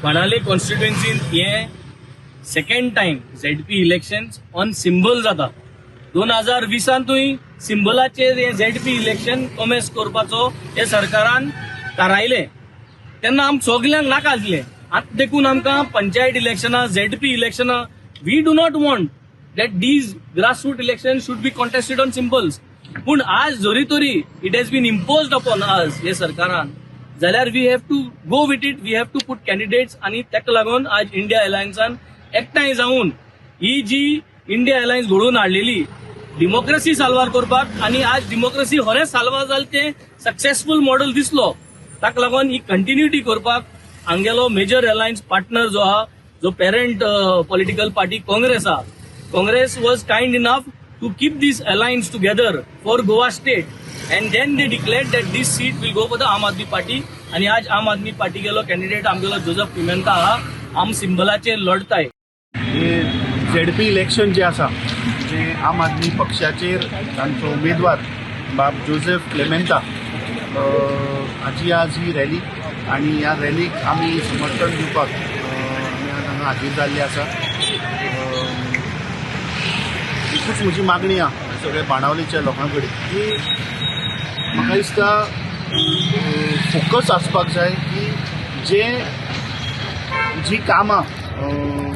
बाणावले कॉन्स्टिट्युएन्सीन हे second time ZP elections on symbol जाता. 2020तांतूय सिंबलाचेर हे झेडपी इलेक्शन कॉमेस करपाचो हे सरकारान थारायलें तेन्ना आम सगल्यांक नाका आसलें. आतां देखून आमकां पंचायत इलेक्शनां, झेडपी इलेक्शनां, we do not want that these grassroot election should be contested on symbols. पूण आज जरी तरी it has been imposed upon us हे सरकारान जाल्यार we have to go with it, we have to put candidates. आनी ताका लागून आज इंडिया अलायन्सान एकठांय जावन ही जी इंडिया अलायन्स घडोवन हाडलेली डेमोक्रेसी साल्वार करपाक आनी आज डेमोक्रेसी खरेंच साल्वार जालें, तें सक्सेसफूल मॉडल दिसलो. ताका लागून ही कंटिन्युटी करपाक आमगेलो मेजर अलायन्स पार्टनर जो आहा, जो पेरंट पॉलिटिकल पार्टी काँग्रेस आहा, Congress was kind enough to keep this alliance together for Goa state and then they declared that this seat will go for the Aam Aadmi Party. आणि आज आम Aadmi party गेलो candidate आमगेलो Joseph Pimenta आहा, आम सिंबलाचेर लढताय. हे ZP election जे आसा, जे आम आदमी पक्षाचेर तांचो उमेदवार बाब जोसेफ क्लेमेंता हाजी आज ही रॅली आनी ह्या रॅलीक आमी समर्थन दिवपाक आमी आज हांगा हाजीर जाल्ले आसा. एकूच म्हजी मागणी आहा सगळ्या बाणावलेच्या लोकां कडेन की म्हाका दिसता फोकस आसपाक जाय की जे जी कामां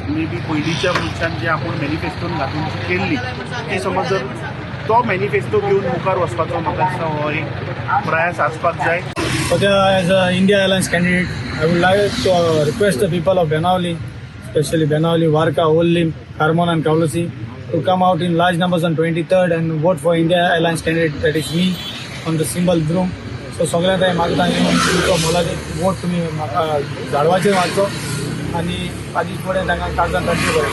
मे बी पयलींच्या मनशान जे आपूण मॅनिफेस्टोन घातून जी केल्ली ती समज जर तो मॅनिफेस्टो घेवन मुखार वचपाचो म्हाका दिसता हो एक प्रयास आसपाक जाय. Okay, as a India Alliance candidate, I would like to request the people of Benaulim, especially Benaulim, Varca, Ollim, Carmona and Cavelossim, to come out in large numbers on 23rd and vote for India Alliance candidate, that is me, on the symbol broom. So सगळ्यांक हांवें मागता तुमचो मोलादीक vote तुमी म्हाका झाडवाचेर मारचो आनी ताजी फुडें तांकां कागदान काडचे बरें.